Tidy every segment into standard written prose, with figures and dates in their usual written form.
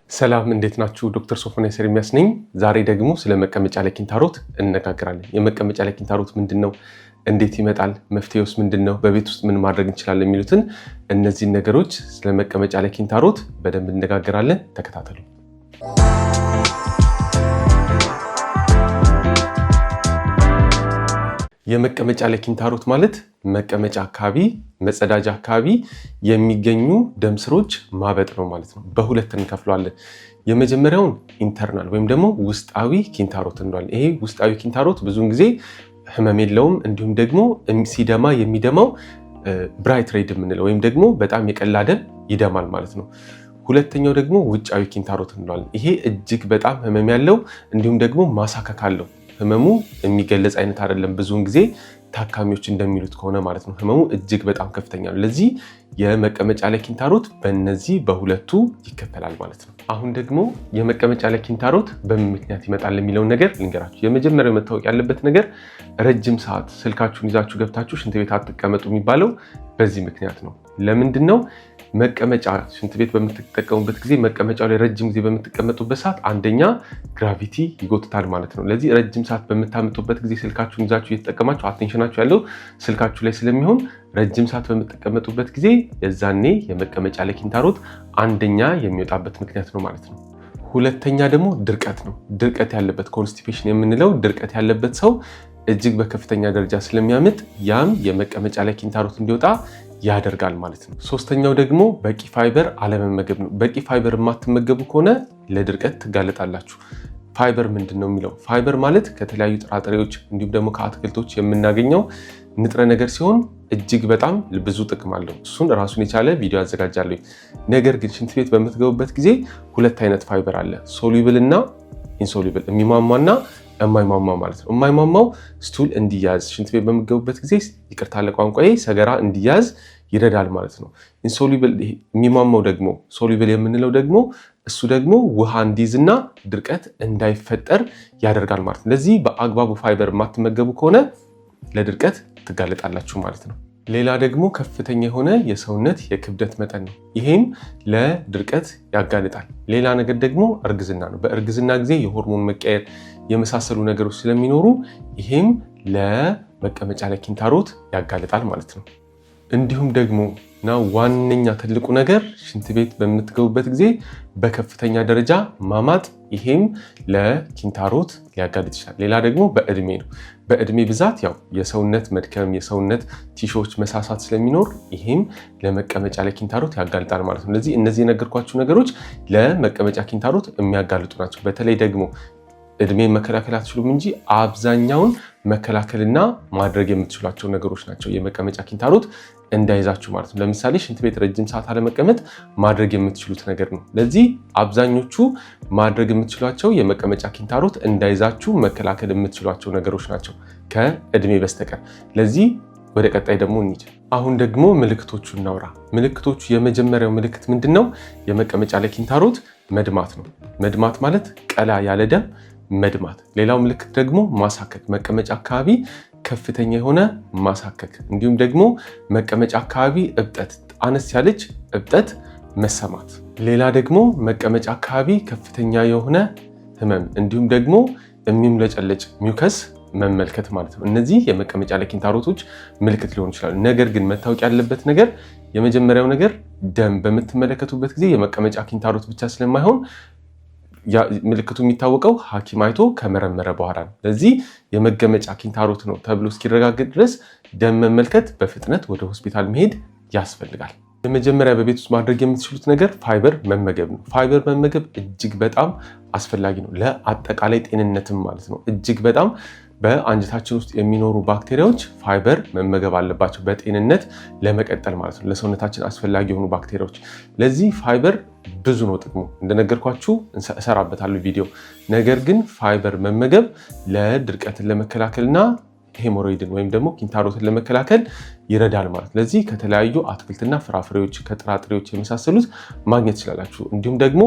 ሰላም፣ እንዴት ናችሁ? ዶክተር ሶፎንያስ ኤርሚያስ ነኝ። ዛሬ ደግሞ ስለ መቀመጫ ላይ ኪንታሮት እንነጋገራለን። የመቀመጫ ላይ ኪንታሮት ምንድን ነው? እንዴት ይመጣል? መፍትሄውስ ምንድን ነው? በቤት ውስጥ ምን ማድረግ እንችላለን? የሚሉትን እነዚህን ነገሮች ስለ መቀመጫ ላይ ኪንታሮት በደንብ እንነጋገራለን። ተከታተሉ። የመቀመጫ ላይ ኪንታሮት ማለት መቀመጫ አካባቢ፣ መጸዳጃ አካባቢ የሚገኙ ደም ስሮች ማበጥ ነው ማለት ነው። በሁለት እንከፍለዋለን። የመጀመሪያውን internal ወይም ደግሞ ውስጣዊ ኪንታሮት እንለዋለን። ይሄ ውስጣዊ ኪንታሮት ብዙውን ጊዜ ህመም የለውም። እንዲሁም ደግሞ ሲደማ የሚደማው bright red የምንለው ወይም ደግሞ በጣም የቀላ ደም ይደማል ማለት ነው። ሁለተኛው ደግሞ ውጫዊ ኪንታሮት እንለዋለን። ይሄ እጅግ በጣም ህመም ያለው እንዲሁም ደግሞ ማሳከክ አለው። ህመሙ የሚገለጽ አይነት አይደለም። ብዙውን ጊዜ ታካሚዎች እንደሚሉት ከሆነ ማለት ነው ህመሙ እጅግ በጣም ከፍተኛ ነው። ለዚህ የመቀመጫ ላይ ኪንታሮት በእነዚህ በሁለቱ ይከፈላል ማለት ነው። አሁን ደግሞ የመቀመጫ ላይ ኪንታሮት በምን ምክንያት ይመጣል የሚለውን ነገር ልንገራችሁ። የመጀመሪያው መታወቅ ያለበት ነገር ረጅም ሰዓት ስልካችሁን ይዛችሁ ገብታችሁ ሽንት ቤት አትቀመጡ የሚባለው በዚህ ምክንያት ነው። ለምንድን ነው? መቀመጫ ሽንት ቤት በምትጠቀሙበት ጊዜ መቀመጫው ላይ ረጅም ጊዜ በምትቀመጡበት ሰዓት አንደኛ gravity ይጎትታል ማለት ነው። ለዚህ ረጅም ሰዓት በምታመጡበት ጊዜ ስልካችሁን ይዛችሁ እየተጠቀማችሁ attention ኣችሁ ያለው ስልካችሁ ላይ ስለሚሆን ረጅም ሰዓት በምትቀመጡበት ጊዜ የዛኔ የመቀመጫ ላይ ኪንታሮት አንደኛ የሚወጣበት ምክንያት ነው ማለት ነው። ሁለተኛ ደግሞ ድርቀት ነው። ድርቀት ያለበት constipation የምንለው ድርቀት ያለበት ሰው እጅግ በከፍተኛ ደረጃ ስለሚያምጥ ያም የመቀመጫ ላይ ኪንታሮት እንዲወጣ ያደርጋል ማለት ነው። ሶስተኛው ደግሞ በቂ ፋይበር አለመመገብ ነው። በቂ ፋይበር የማትመገቡ ከሆነ ለድርቀት ትጋለጣላችሁ። ፋይበር ምንድን ነው የሚለው፣ ፋይበር ማለት ከተለያዩ ጥራጥሬዎች እንዲሁም ደግሞ ከአትክልቶች የምናገኘው ንጥረ ነገር ሲሆን እጅግ በጣም ብዙ ጥቅም አለው። እሱን ራሱን የቻለ ቪዲዮ አዘጋጃለሁ። ነገር ግን ሽንት ቤት በምትገቡበት ጊዜ ሁለት አይነት ፋይበር አለ፣ soluble እና insoluble፣ የሚሟሟና የማይሟሟ ማለት ነው። የማይሟሟው stool እንዲያዝ ሽንት ቤት በምትገቡበት ጊዜ፣ ይቅርታ ለቋንቋዬ፣ ሰገራ እንዲያዝ ይረዳል ማለት ነው። Insoluble የሚሟሟው ደግሞ፣ soluble የምንለው ደግሞ እሱ ደግሞ ውሃ እንዲይዝና ድርቀት እንዳይፈጠር ያደርጋል ማለት ነው። ለዚህ በአግባቡ ፋይበር የማትመገቡ ከሆነ ለድርቀት ትጋለጣላችሁ ማለት ነው። ሌላ ደግሞ ከፍተኛ የሆነ የሰውነት የክብደት መጠን ነው። ይሄም ለድርቀት ያጋልጣል። ሌላ ነገር ደግሞ እርግዝና ነው። በእርግዝና ጊዜ የሆርሞን መቀየር የመሳሰሉ ነገሮች ስለሚኖሩ ይሄም ለመቀመጫ ላይ ኪንታሮት ያጋልጣል ማለት ነው። እንዲሁም ደግሞ እና ዋነኛ ትልቁ ነገር ሽንት ቤት በምትገቡበት ጊዜ በከፍተኛ ደረጃ ማማጥ፣ ይሄም ለኪንታሮት ሊያጋልጥ ይችላል። ሌላ ደግሞ በእድሜ ነው። በእድሜ ብዛት ያው የሰውነት መድከም፣ የሰውነት tissue ዎች መሳሳት ስለሚኖር ይሄም ለመቀመጫ ላይ ኪንታሮት ያጋልጣል ማለት ነው። ስለዚህ እነዚህ የነገርኳችሁ ነገሮች ለመቀመጫ ኪንታሮት የሚያጋልጡ ናቸው። በተለይ ደግሞ እድሜ መከላከል አትችሉም እንጂ አብዛኛውን መከላከልና ማድረግ የምትችሏቸው ነገሮች ናቸው የመቀመጫ ኪንታሮት እንዳይዛችሁ ማለት ነው። ለምሳሌ ሽንት ቤት ረጅም ሰዓት አለመቀመጥ ማድረግ የምትችሉት ነገር ነው። ለዚህ አብዛኞቹ ማድረግ የምትችሏቸው የመቀመጫ ኪንታሮት እንዳይዛችሁ መከላከል የምትችሏቸው ነገሮች ናቸው ከእድሜ በስተቀር። ለዚህ ወደ ቀጣይ ደግሞ እንሂድ። አሁን ደግሞ ምልክቶቹ እናውራ። ምልክቶቹ የመጀመሪያው ምልክት ምንድን ነው? የመቀመጫ ላይ ኪንታሮት መድማት ነው። መድማት ማለት ቀላ ያለ ደም መድማት። ሌላው ምልክት ደግሞ ማሳከክ፣ መቀመጫ አካባቢ ከፍተኛ የሆነ ማሳከክ፣ እንዲሁም ደግሞ መቀመጫ አካባቢ እብጠት፣ አነስ ያለች እብጠት መሰማት። ሌላ ደግሞ መቀመጫ አካባቢ ከፍተኛ የሆነ ህመም እንዲሁም ደግሞ የሚምለጨለጭ mucus መመልከት ማለት ነው። እነዚህ የመቀመጫ ላይ ኪንታሮቶች ምልክት ሊሆኑ ይችላሉ። ነገር ግን መታወቅ ያለበት ነገር የመጀመሪያው ነገር ደም በምትመለከቱበት ጊዜ የመቀመጫ ኪንታሮት ብቻ ስለማይሆን ምልክቱ የሚታወቀው ሐኪም አይቶ ከመረመረ በኋላ ነው። ለዚህ የመቀመጫ ኪንታሮት ነው ተብሎ እስኪረጋገጥ ድረስ ደም መመልከት በፍጥነት ወደ ሆስፒታል መሄድ ያስፈልጋል። የመጀመሪያ በቤት ውስጥ ማድረግ የምትችሉት ነገር ፋይበር መመገብ ነው። ፋይበር መመገብ እጅግ በጣም አስፈላጊ ነው ለአጠቃላይ ጤንነትም ማለት ነው። እጅግ በጣም በአንጀታችን ውስጥ የሚኖሩ ባክቴሪያዎች ፋይበር መመገብ አለባቸው በጤንነት ለመቀጠል ማለት ነው፣ ለሰውነታችን አስፈላጊ የሆኑ ባክቴሪያዎች። ለዚህ ፋይበር ብዙ ነው ጥቅሙ፣ እንደነገርኳችሁ እሰራበታለሁ ቪዲዮ። ነገር ግን ፋይበር መመገብ ለድርቀትን ለመከላከልና hemorrhoid ን ወይም ደግሞ ኪንታሮትን ለመከላከል ይረዳል ማለት። ለዚህ ከተለያዩ አትክልትና ፍራፍሬዎች፣ ከጥራጥሬዎች የመሳሰሉት ማግኘት ትችላላችሁ። እንዲሁም ደግሞ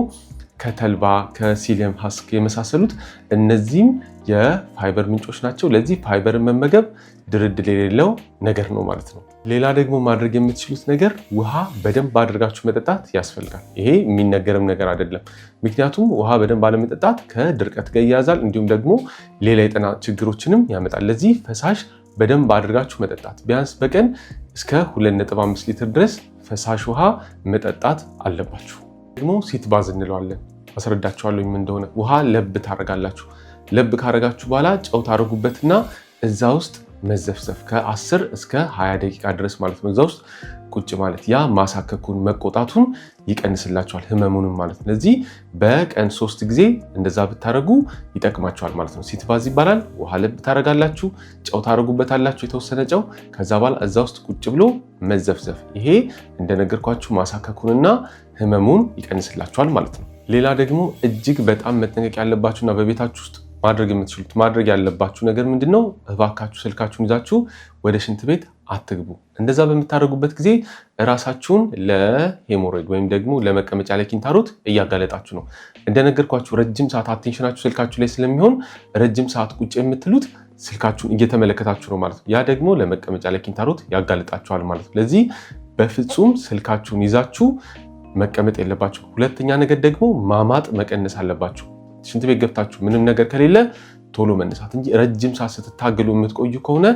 ከተልባ፣ ከ psyllium husk የመሳሰሉት እነዚህም የፋይበር ምንጮች ናቸው። ለዚህ ፋይበርን መመገብ ድርድር የሌለው ነገር ነው ማለት ነው። ሌላ ደግሞ ማድረግ የምትችሉት ነገር ውሃ በደንብ አድርጋችሁ መጠጣት ያስፈልጋል። ይሄ የሚነገርም ነገር አይደለም። ምክንያቱም ውሃ በደንብ አለመጠጣት ከድርቀት ጋር ይያያዛል፣ እንዲሁም ደግሞ ሌላ የጤና ችግሮችንም ያመጣል። ለዚህ ፈሳሽ በደንብ አድርጋችሁ መጠጣት ቢያንስ በቀን እስከ 2.5 ሊትር ድረስ ፈሳሽ ውሃ መጠጣት አለባችሁ። ደግሞ sitz bath እንለዋለን። አስረዳችኋለሁ ምን እንደሆነ። ውሃ ለብ ታደርጋላችሁ። ለብ ካደረጋችሁ በኋላ ጨው ታደርጉበትና እዛ ውስጥ መዘፍዘፍ ከ10 እስከ 20 ደቂቃ ድረስ ማለት ነው። እዛ ውስጥ ቁጭ ማለት ያ ማሳከኩን መቆጣቱን ይቀንስላችኋል፣ ህመሙንም ማለት ነው። ስለዚህ በቀን 3 ጊዜ እንደዛ ብታደርጉ ይጠቅማችኋል ማለት ነው። sitz bath ይባላል። ውሃ ለብ ታደርጋላችሁ፣ ጨው ታደርጉበታላችሁ፣ የተወሰነ ጨው። ከዛ በኋላ እዛ ውስጥ ቁጭ ብሎ መዘፍዘፍ። ይሄ እንደነገርኳችሁ ማሳከኩንና ህመሙን ይቀንስላችኋል ማለት ነው። ሌላ ደግሞ እጅግ በጣም መጠንቀቅ ያለባችሁና በቤታችሁ ውስጥ ማድረግ የምትችሉት ማድረግ ያለባችሁ ነገር ምንድን ነው? እባካችሁ ስልካችሁን ይዛችሁ ወደ ሽንት ቤት አትግቡ። እንደዛ በምታደርጉበት ጊዜ እራሳችሁን ለ hemorrhoid ወይም ደግሞ ለመቀመጫ ላይ ኪንታሮት እያጋለጣችሁ ነው። እንደነገርኳችሁ ረጅም ሰዓት attention ኣችሁ ስልካችሁ ላይ ስለሚሆን ረጅም ሰዓት ቁጭ የምትሉት ስልካችሁን እየተመለከታችሁ ነው ማለት ነው። ያ ደግሞ ለመቀመጫ ላይ ኪንታሮት ያጋልጣችኋል ማለት ነው። ስለዚህ በፍጹም ስልካችሁን ይዛችሁ መቀመጥ የለባችሁ። ሁለተኛ ነገር ደግሞ ማማጥ መቀነስ አለባችሁ። ሽንት ቤት ገብታችሁ ምንም ነገር ከሌለ ቶሎ መነሳት እንጂ ረጅም ሰዓት ስትታገሉ የምትቆዩ ከሆነ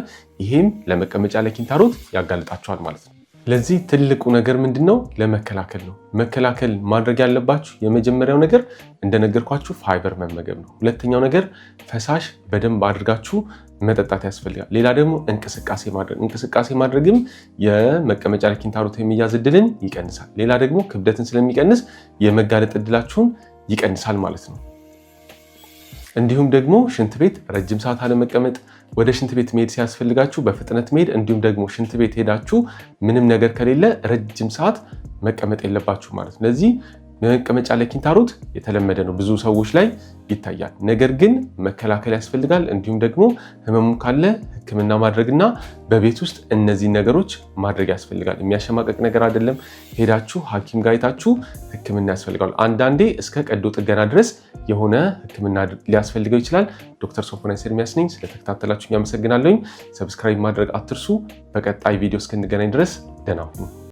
ይሄም ለመቀመጫ ላይ ኪንታሮት ያጋልጣችኋል ማለት ነው። ለዚህ ትልቁ ነገር ምንድን ነው? ለመከላከል ነው። መከላከል ማድረግ ያለባችሁ የመጀመሪያው ነገር እንደነገርኳችሁ ፋይበር መመገብ ነው። ሁለተኛው ነገር ፈሳሽ በደንብ አድርጋችሁ መጠጣት ያስፈልጋል። ሌላ ደግሞ እንቅስቃሴ ማድረግ፣ እንቅስቃሴ ማድረግም የመቀመጫ ላይ ኪንታሮት የሚያዝ እድልን ይቀንሳል። ሌላ ደግሞ ክብደትን ስለሚቀንስ የመጋለጥ እድላችሁን ይቀንሳል ማለት ነው። እንዲሁም ደግሞ ሽንት ቤት ረጅም ሰዓት አለመቀመጥ፣ ወደ ሽንት ቤት መሄድ ሲያስፈልጋችሁ በፍጥነት መሄድ፣ እንዲሁም ደግሞ ሽንት ቤት ሄዳችሁ ምንም ነገር ከሌለ ረጅም ሰዓት መቀመጥ የለባችሁ ማለት ነው። ለዚህ መቀመጫ ላይ ኪንታሮት የተለመደ ነው፣ ብዙ ሰዎች ላይ ይታያል። ነገር ግን መከላከል ያስፈልጋል። እንዲሁም ደግሞ ህመሙ ካለ ሕክምና ማድረግና በቤት ውስጥ እነዚህ ነገሮች ማድረግ ያስፈልጋል። የሚያሸማቀቅ ነገር አይደለም። ሄዳችሁ ሐኪም ጋር አይታችሁ ሕክምና ያስፈልጋል። አንዳንዴ እስከ ቀዶ ጥገና ድረስ የሆነ ሕክምና ሊያስፈልገው ይችላል። ዶክተር ሶፎንያስ ኤርሚያስ ነኝ። ስለተከታተላችሁ አመሰግናለሁኝ። Subscribe ማድረግ አትርሱ። በቀጣይ ቪዲዮ እስክንገናኝ ድረስ ደህና ሁኑ።